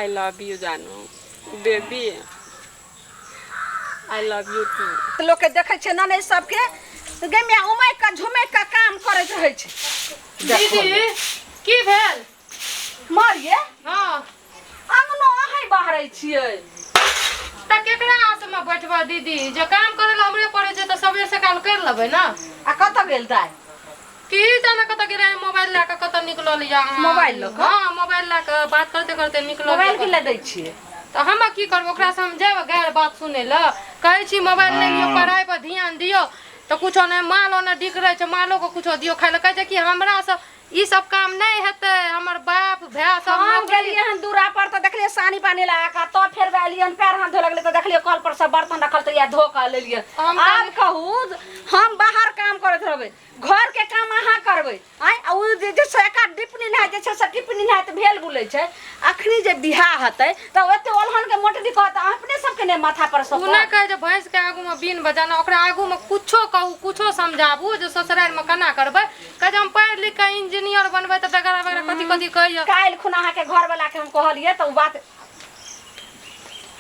I love you जानू baby I love you too. तऽ लोकके देखै छै ननैद सबके गे माय उमैक कऽ झुमैक कऽ काम करैत रहै छै। दीदी की भेल? मरिये हँ अंगनो अहीं बहरै छियै। तऽ केकरा आसमे बैठबऽ दीदी, जे काम करै लए हमरे पड़ै छै तऽ सबेर सकाल करि लेबै ने। आ कतऽ गेल दाइ? की जाने कतऽ गेलै, मोबाइल लए कऽ कतऽ निकलल यऽ अहाँ। मोबाइल लऽ कऽ? हँ, मोबाइल लए कऽ बात करते करते निकलल। मोबाइल की लए दै छियै? तऽ हम की करबै, ओकरासँ हम जायब गारि बात सुनै लए? कहै छी मोबाइल नहि लियौ, पढ़ाइ पर ध्यान दियौ, तऽ कुछो नहि। माल ओने डिगरै छै, मालोके कुछो दियौ खाइ लए। कहै छै कि हमरासँ ई सब काम नहि हेतै, हमर बाप भाय सब। हम नौकरी गेलियै हन दूरा पर तऽ देखलियै सानी पानी लगा कऽ, तब फेर एलियै हन, पैर हाथ धोए लगलियै तऽ देखलियै कल पर सब बर्तन रखल, तऽ इएह धो कऽ लेलियै। हम आब कहू, हम बाहर काम करैत रहबै, घर के काम अहाँ करबै? आँय, आ ओ जे जे से एका टिप्पणी नहि जे छै से टिप्पणी नहि तऽ भेल बुलै छै। अखनी जे बियाह हेतै तऽ ओते ओलहन के मोटरी कहत अपने सबके ने माथा पर सब। ओ नहि कहै छै भैंस के आगू मे बीन बजाना, ओकरा आगू मे कुछो कहू, कुछो समझाबू जे ससुरारि मे केना करबै। कहै छै हम पढ़ि लिख कऽ इंजीनियर बनबै, तऽ वगैरह वगैरह कथी कथी कहैया। काल्हि खुना अहाँके घरवला के हम कहलियै तऽ ओ बात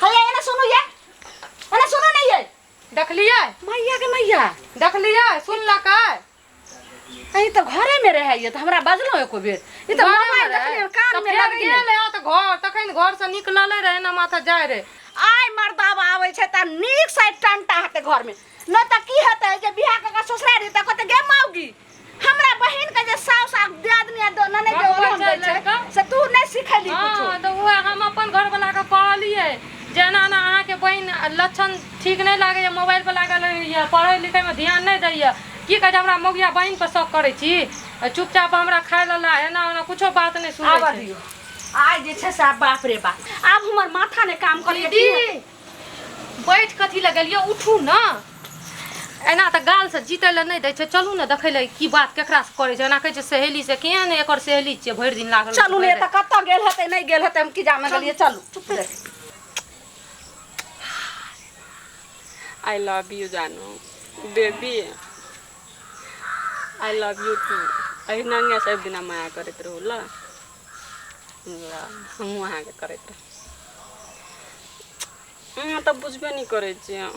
हैया एने सुनू ये, एने सुनू ने ये। देखलियै मैया के मैया, देखलियै सुनलकै। अहीं तऽ घरे में रहैया तऽ हमरा बजलहुँ एको बेर? ई तऽ मोबाइल देखलियै कान में लगेने गेल है तऽ घर, तखन घर से निकलले रहे ने माथा जाय रहे। आइ मर्दाबा आबै छै तऽ नीक से टंटा हेतै घर में, नहि तऽ की हेतै जे बियाह कऽ के ससुरारि जेतै, कहतै गे मौगी, हमरा बहिन के जे साउस आ दियादनी आ ननैद जे ओलहन दै छै से तू नहि सिखेली कुछो। हँ तऽ उएह हम अपन घरवला के कहलियै जे एना एना अहाँके बहिन लक्षण ठीक नहि लागैए, मोबाइल पर लागल रहैए, पढ़ै लिखैमे ध्यान नहि दैए। की कहै छै, हमरा मौगिया बहिन पर शक करै छी? चुपचाप हमरा खाय लए ला, एना ओना कुछो बात नहि सुनै आबऽ छै। दियौ आइ जे छै से, आब बाप रे बाप, आब हमर माथा नहि काम करैए। दीदी बैठ कथी लए गेलियै? उठू ने। एना तऽ गालसँ जीतै लए नहि दै छै। चलू ने देखै लए की बात केकरासँ करै छै। एना कहै छै सहेली से, केहन एकर सहेली छियै, भरि दिन लागल। चलू ने, तऽ कतऽ गेल हेतै नहि गेल हेतै हम की जाने गेलियै। चलू चुप। I love you जानू baby I love you too. एहिनांगे सब दिना माया करैत रहू। ल हमहूँ अहाँके करैत रहू। अहाँ तऽ बुझबे नहि करै छियै।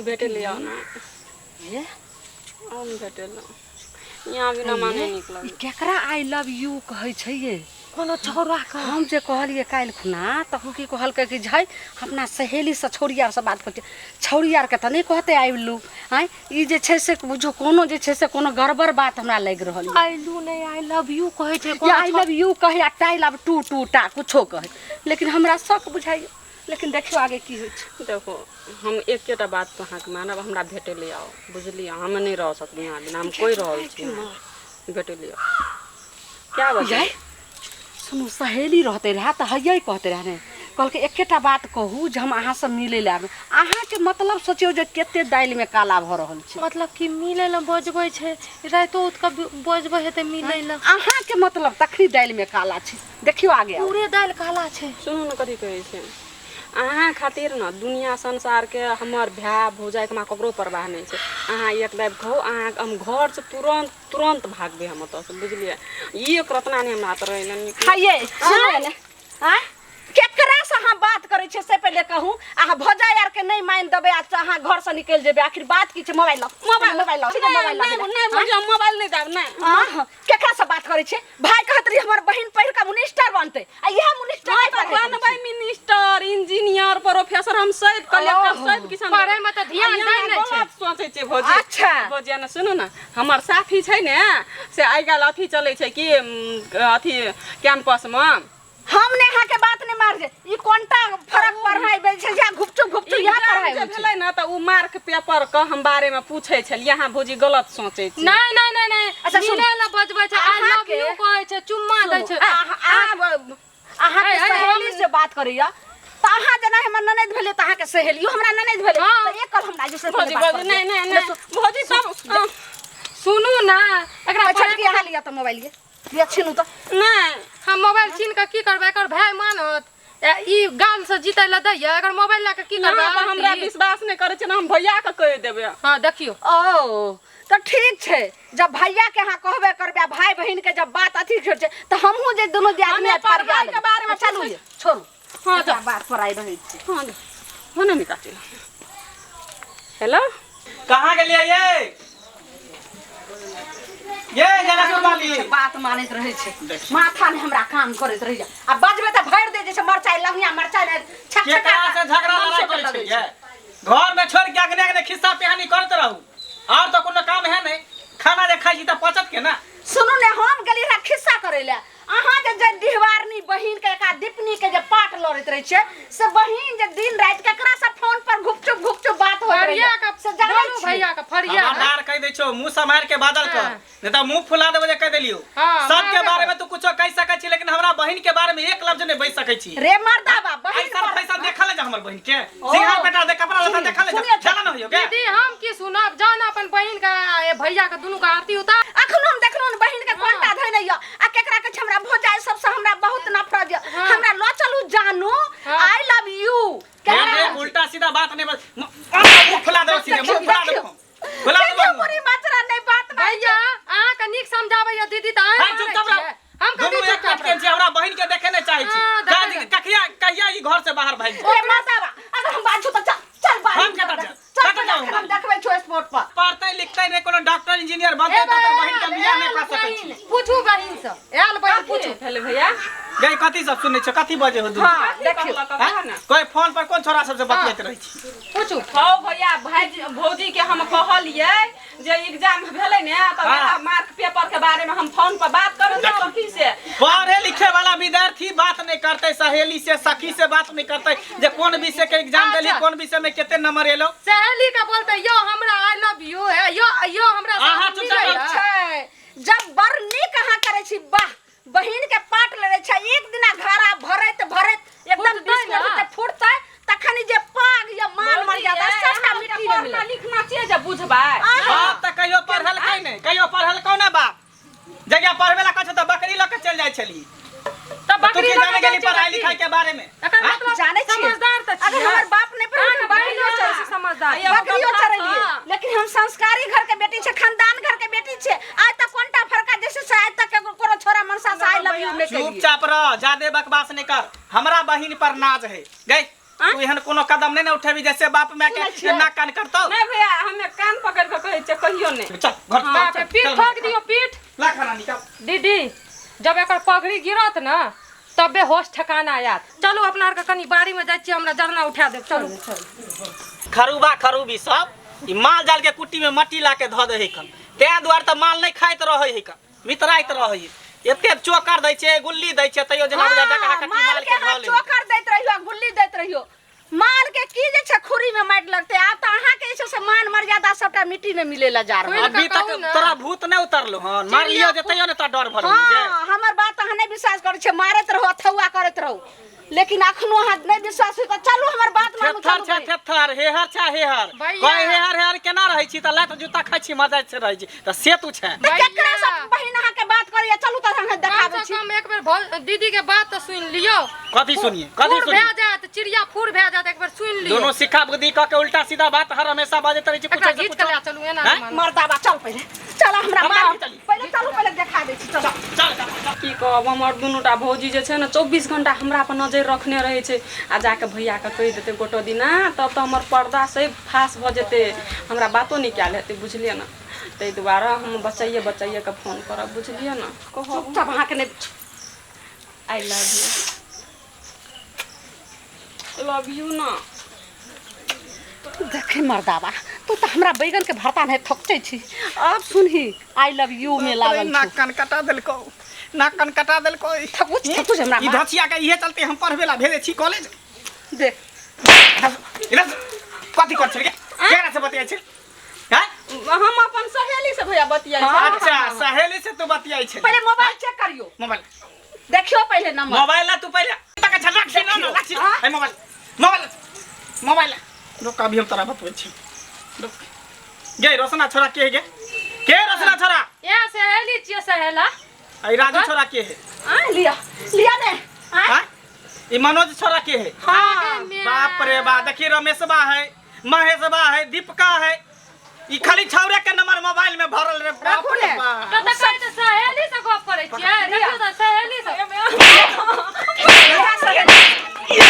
भेटै लए आउ ने, आउ ने भेटै लए। यहाँ बिना हमरा नहि नीक लगै। केकरा I love you कहै छै ये? कोनो छौड़ा के। हम जे कहलियै काल्हि खुना तऽ ओ की कहलकै कि झै अपना सहेलीसँ छौड़ी आरसँ बात करै छै। छौड़ी आरके तऽ नहि कहतै I love. आँय, ई जे छै से बुझू कोनो जे छै से कोनो गड़बड़ बात हमरा लागि रहल यऽ। I लू नहि, I love you कहै छै। या I love you कहै आ टाइ लव टू टू टा कुछो कहै, लेकिन हमरा शक बुझाइए। लेकिन देखियौ आगे की होइ छै। देखो, हम एकेटा बात पर अहाँके मानब, हमरा भेटै लए आउ, बुझलियै? हम नहि रह सकबै यहाँ बिना, हम कोइ रहल छी, भेटै लए आउ। क्या बजे याइ सुनू, सहेली रहते रहए तऽ हैयै कहते रहए ने, कहलकै एकेटा बात कहू जे हम अहाँसँ मिलै लए आबै। अहाँके मतलब सोचियौ जे कते दालिमे काला भऽ रहल छै। मतलब कि मिलै लए बजबै छै, रातिो उठि कऽ बजबै हेतै मिलै लए। अहाँके मतलब तखनी दालिमे काला छै। देखियौ आगे आउ। पूरे दालि काला छै। सुनू ने, कथी कहै छै, अहाँ खातिर ने दुनिया संसारके हमर भाय भौजाइके हमरा ककरो परवाह नहि छै। अहाँ एक दाबि कहू, अहाँके हम घरसँ तुरन्त तुरन्त भागबै हम ओतऽसँ, बुझलियै? एक रतना नहि हमरा तऽ रहै लए नीक। हइये सुनू ने, आँय केकरा से अहाँ बात करै छियै से पहिले कहू। अहाँ भौजाइ आरके नहि मानि देबै आ अहाँ घरसँ निकलि जेबै? आखिर बात की छै? मोबाइल लाउ, मोबाइल, मोबाइल लाउ, सीधे मोबाइल लाउ। नहि नहि भौजी, हम मोबाइल नहि देब, नहि। अहाँ केकरा से बात करै छियै? भाय कहत रही हमर बहिन पढ़ि कऽ मिनिस्टर बनतै आ इएह मिनिस्टर नहि पढ़ै। बनबै मिनिस्टर, इंजीनियर, प्रोफेसर, हम सब कलेक्टर सब किसान। पढ़ै मे तऽ ध्यान दै नहि छै। गलत सोचै छै भौजी। अच्छा। भौजी ने सुनू ने, हमर साथी छै ने से आइ काल्हि अथी चलै छै कि अथी कैंपसमे। हम ने अहाँके बात नहि मार जे ई कोनटा फरक पढ़ाइ भेल छै जे घुपचुप घुपचुप इएह पढ़ाइ जे होइ छै। भेलै ने तऽ ओ मार्क पेपर के हम बारे मे पूछै छलियै। अहाँ भौजी गलत सोचै छी। नहि नहि नहि नहि। अच्छा, सुनू। मिलै लए बजबै छै, I love you कहै छै, चुम्मा दै छै। अहाँके ऐ, ऐ, सहेली से बात करैया तऽ अहाँ जेना हमर ननैद भेलै तऽ अहाँके सहेलियो हमरा ननैद भेलै। हँ। तऽ एक कल हमरा जे से भौजी भौजी, नहि नहि नहि भौजी, तब सुनू ने एकरा। छोटकी, अहाँ लिअ तऽ मोबाइल ये, लिअ, छीनू तऽ। नहि। हम मोबाइल छीन कऽ की करबै? एकर भाय मानत? ई गाल से जीतै लए दैया, एकर मोबाइल लए कऽ की करबै? अहाँ पर हमरा विश्वास नहि करै छै ने, हम भैया के कहि देबै। हँ, देखियौ। ओ तऽ ठीक छै, जब भैया के अहाँ कहबे करबै आ भाय बहिन के जब बात अथी छै तऽ हमहूँ जे दुनू दियादनी हमे आइ फरिया पढ़ाई के लेबै। बारेमे चलू ये, छोड़ू। हाँ एकरा बात पर आइ रहै छी। हाँ जा। फोन नहीं काटे। हेलो कहाँ गेलियै ये ये जनकपुर वाली बात मानैत रहै छै, माथा ने हमरा काम करैत रहैया। आ बजबै तऽ भरि दे जे छै मरचाइ लंगिया मरचाइ ने छक छका केकरा से झगड़ा लड़ाई करै छै ये? घर में छोड़ के अगने अगने खिस्सा पिहानी करत रहू और तो कोनो काम है नहीं। खाना जे खाइ छी तऽ पचत के ना। सुनू ने, हम गेली रहा खिस्सा करै लए, अहाँ जे जे डिहवारनी बहिन के एका दीपनी के जे पाट लड़ैत रहै छै से बहिन जे दिन राति केकरा से फोन पर घुपचुप घुपचुप बात होइत रहैया फरिया के से जानै बोलू छी। भैया के फरिया के। खबरदार कह दै छौ मुंह सम्हार के बाजल कर, नहीं तऽ मुंह फुला देबो जे कह देलियो। हाँ, सबके मारबे बारे कर। में तू कुछो कह सकै छी लेकिन हमरा बहिन के बारे में एक लफ्ज नहीं बज सकै छी। रे मर्दाबा बहिन ऐसा पर पैसा देखल जा हमर बहिन के, सिंघार पेटा दे कपड़ा लत्ता देखल जा, सुनिए, जाला न होइयो के। दीदी हम की सुनब, जान अपन बहिन के आ, भैया के दुनू के आरती उतार। अखनो हम देखलो ने बहिन के कोनटा धैने य आ केकरा के हमरा भौजाई सबसे हमरा बहुत नफरत य, हमरा ल चलू जानू, I love you. रे उल्टा सीधा बात नहीं बस मुंह फुला देबो सीधे, मुंह फुला देबो, फुला देबो मुंह। पूरी मात्रा नहीं बात मानै भैया अहाँ के नीक समझाबैया दीदी तऽ अहाँ हां चुपचाप रह। हम कथी दुनू एक चुपचाप कट के छी, हमरा बहिन के देखे नहीं चाहे छी। हाँ, देखे जा कहिया कहिया ई घर से बाहर भागि रे मर्दाबा, अगर हम बाजू तऽ चल चल बाहर। हम केतऽ जायब? चल कतऽ जाउ? हम देखबै छौ स्पॉट पर। पढ़तै लिखतै नहीं, कोनो डॉक्टर इंजीनियर बनतै तऽ तोरा बहिन के बियाह नहीं कऽ सकै छी। पूछू बहिन से, आयल बहिन पूछू। भेलै भैया गई कथी सब सुनै छौ, कथी बजे हो दुनू? हां देखियौ देखियौ ना। कोई फोन पर कोन छोरा सबसे बतियाइत रहै छी? पूछू। हौ भैया, भाईजी भौजी के हम कहलियै जे एग्जाम भेलै ने तऽ हाँ। मार्क पेपर के बारे में हम फोन पर बात करू देखियौ। सखी से। पढ़े लिखे वाला विद्यार्थी बात नहीं करते, सहेली से सखी से बात नहीं करते जे कोन विषय के एग्जाम देली, अच्छा। कोन विषय में केते नंबर एलो। सहेली के बोलते यो हमरा I love you है, यो यो हमरा अहाँ साथ चुपचाप मिलैया। छै जब बड़ नीक अहाँ करै छी, वाह बहिन के पाट लड़ै छै, एक दिना घड़ा भरैत भरैत एकदम फुटतै 20 ना। मिनट फुटतै तखन जे पाग या मान मर्यादा सबटा मिट्टी में पढ़ना मिलत। लिखना छियै जे बुझबै। बाप तऽ कहियो पढ़लकै नहीं, कहियो पढ़लकौ ना बाप। जहिया पढ़बे ला कहै छौ तऽ बकरी लऽ के चलि जाइ छली। तऽ तू बकरी की लऽ जाने के गेली जाइ पढ़ाई छै लिखाई के बारे में? एकर हाँ? मतलब जानै छियै। समझदार तऽ अगर छियै। हमर बाप नहि पढ़ल अहाँके बकरियो बहिनो चरै छै समझदार। आ बकरियो चरेलियै, हाँ। लेकिन हम संस्कारी घर के बेटी छै, खानदान घर के बेटी छै। आइ तक कोनटा फरका जैसे से आइ तक केकरो कोनो छोरा मनसा से I love you नहि कहियै। चुपचाप रह, ज्यादे बकवास नहीं कर। हमरा बहिन पर नाज है गई, तू एहन कोनो कदम नहीं ने उठेबी जैसे बाप माय सुनै के छियै? नाक कान करतौ। नहीं भैया, हमे कान पकड़ के कहै छियै कहियो नहि। चल घर बाप रे, पीठ ठोक दियौ पीठ। ला खाना निकाल। दीदी जब एकर पगड़ी गिरत ने तबे होश ठिकाना आयत। चलू अपना आरके कनी बाड़ी में जाइ छियै, हमरा जरना उठा देब। चलू। खरूबा खरूबी सब ई माल जाल के कुट्टी में मट्टी ला के धऽ दै है कन, तें दुआरे तऽ माल नहीं खाइत रहै है कन, मितराइत रहै है। एते चोकर दै छै, गुल्ली दै छै, तैयो जेना बुझा डकहा हाँ, कट्टी माल माल के के अहाँ धऽ ले। चोकर दैत रहियो आ गुल्ली दैत रहियो, माल के की जे छै खुरी में मारि लगतै। आब तऽ अहाँ के जे छै से मान मर्यादा सबटा मिट्टी में मिले ला जा रहल। अभी तक कहू ना। तोरा भूत नहीं उतरलो हन, मार लियो जे तैयो ने तोरा डर भरल जे। हाँ, हमर बात अहाँ नहीं विश्वास करै छियै, मारैत रहू अथौआ करैत रहू, लेकिन अखनो अहाँ नहीं विश्वास होय तऽ चलू हमर बात मानू। थेथर चलू छै थेथर, हेहर छै हेहर। भैया। कहे हेहर हेहर केना रहै छी तऽ लात जूता खाइ छी मजा से रहै छी तऽ से तू छै। तऽ केकरा से बहिन अहाँ के बात करैया? चलू तऽ अहाँ कम देखाबै से छी। कम एक बेर दीदी के बात तऽ सुनि लियौ। कथी सुनिए, कथी फूर सुनिए? भए जायत, चिड़िया फूर भए जायत, एक बेर सुनि लियौ। दोनों सिक्का बुद्धि कऽ के उल्टा सीधा बात हर हमेशा बाजैत रहै छी। एकरा कुछो से घीच के कुछो। लए चलू, एना हैं? नहि मानू। मर्दाबा चल पहिले, चल हमरा हमरा मार हम चली। पहिले, चलू पहिले देखा दै छी, चल चल चल चल। की कहब, हमर दुनूटा भौजी जे छै ने 24 घंटा हमरा पर नजरि रखने रहै छै आ जाके भैयाके कहि देतै गोटो दिना, तब तऽ हमर पर्दा से फास भऽ जेतै, हमरा बातो नहि कयल हेतै, बुझलियै ने। ताहि दुआरे हम बचाइए बचाइए के फोन करब, बुझलियै ने। कहब चुपचाप अहाँके नहि। I love you, love you ना। देखे मर्दाबा, तू तऽ हमरा बैगन के भरता नहीं थकचै छी। अब सुनही I love you में लागल नाक छौ। कान कटा देलकौ, नाक कान कटा देलकौ। थकुच थकुच हमरा ई मार। धसिया के इहे चलते हम पढ़बे ला भेजै छी कॉलेज। देख इधर से, कथी कर छल के केकरा से बतियाइ छल? हैं? हम अपन सहेली से भैया बतियाइ छी। अच्छा सहेली से तू बतियाइ छल। पहिले मोबाइल चेक करियो, मोबाइल देखियो पहिले नंबर। मोबाइल ला तू पहिले तक छल राख छी ना ना राख छी। हाँ? ए मोबाइल मोबाइल मोबाइल रुक, अभी हम तोरा बतबै छी। रुक गे, रोशना छोरा के है गे? के रोशना छोरा? ए सहेली छियै सहेला। आई राजू छोरा के है? आ लिया लिया ने। हां ई मनोज छोरा के है? हां बाप रे बा, देखी रमेशबा है, महेशबा है, दीपका है, ई खाली छौरे के नंबर मोबाइल में भरल रे। बाप राखू रे ने। बा। तऽ कहै छै सहेली से गप करै छियै, देखियौ तऽ सहेली से। सहेली।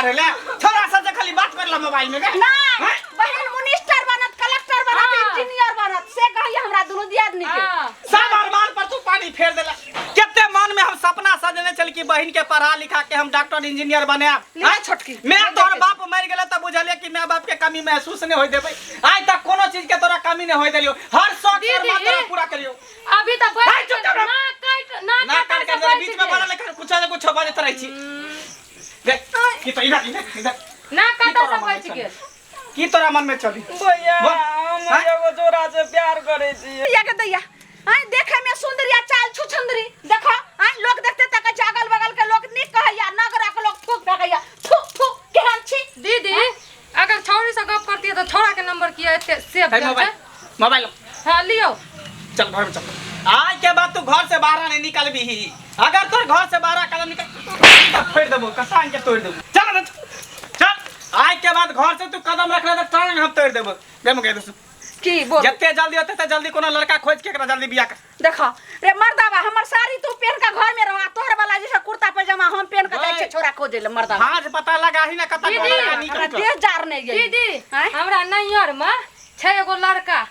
पढ़े ले छोरा सब से खाली बात करला मोबाइल में नहीं हैं? बहन मिनिस्टर बनत कलेक्टर बनत हाँ। इंजीनियर बनत से कहिए हमरा दुनू दियादनी के हाँ। सब अरमान पर तू पानी फेर देला कितने मन में हम सपना सजने चल कि बहन के पढ़ा लिखा के हम डॉक्टर इंजीनियर बने लिया छोटकी। मैं तोहर बाप मर गेला त बुझलिए कि मैं बाप के कमी महसूस नहीं होय देबै आइ तक कोनो चीज के तोरा कमी नहीं होय देलियो हर शौक दीदी। अरमान तोरा पूरा करियो अभी तऽ हाय, बचि चुप गेल। रह। ना काट ना ना काट काट से कर बचि बीच में गेल। बड़ा लेकर कुछ ने कुछ बजत रहै छी देख की तो इधर इधर इधर ना की काटा तोरा से मन में बचि चली? गेल की तोरा मन में चली भैया बोल। हम हाँ? एगो जोड़ा से प्यार करै छी दैया के दैया आय देखे में सुंदरी आ चाल छुछुंदरी देखो आय लोग देखते तक छै अगल बगल के लोग नीक कहैया नगरा के लोग थूक फेकैया थू थू केहन छी दीदी अगर छौड़ी से गप करती है तो छौड़ा के नंबर किया एते सेव है भेल मोबाइल छै मोबाइल हाँ लियो चल घर में चल आज के बाद तू घर से बाहर नहीं निकलबी अगर तोर घर से बाहर कदम निकल तो फोड़ देबो कसान के तोड़ देबो चल ना चल आज के बाद घर से तू कदम रखले तो टांग हम तोड़ देबो दे मुके दोस्त की बोल जते जल्दी होते ते जल्दी कोनो लड़का खोज के एकरा जल्दी बियाह कर देखो रे मर्दावा हमर साड़ी तू पहन के घर में रह तोहर वाला जैसे कुर्ता पैजामा हम पहन के जाइ छै छोरा खोजे ले मर्दावा हाथ पता लगा ही ना कता दीदी, लड़का हमरा निकल देह जार नहीं गेल दीदी आँय? हमरा नैहर में छै एगो लड़का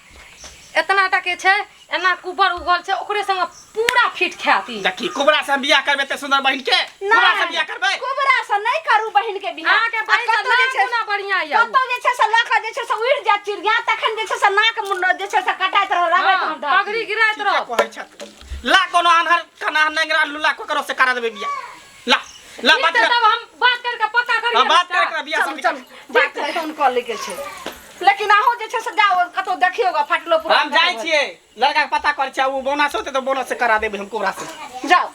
एतना टा के छै एना कुबर उगल छै ओकरे संग पूरा फिट खाती देखी कुबरा से हम बियाह करबे ते सुंदर बहिन के कुबरा से बियाह करबे कुबरा से नहीं करू बहिन के बियाह अहाँके बहिन आ से कतौ जे लाख छै गुना बढ़िया यऽ उ। कतौ जे छै से लऽ के जे छै से उड़ि जायत चिड़िया तखन जे छै से नाक मुंड जे छै से कटाइत रह रहबै तऽ हाँ, हम धर पगड़ी गिराइत ठीके रहो कहै छथि ला कोनो आन्हर कना नेंगरा लुला ककरो से करा देबे बियाह ला ला ठीक बात छै कर तब हम बात करके पक्का करिए हाँ, बात कर एकरा बियाह चलू शादी चलू कर। बात फोन कऽ लैके छै लेकिन अहूँ जे छै से जाओ कतौ देखियौ ग फाटलो पुरान हम जाइ छियै लड़का के पता कर छियै ओ बोनस होतै तऽ बोनस से करा देबै हम कोबरा से जाओ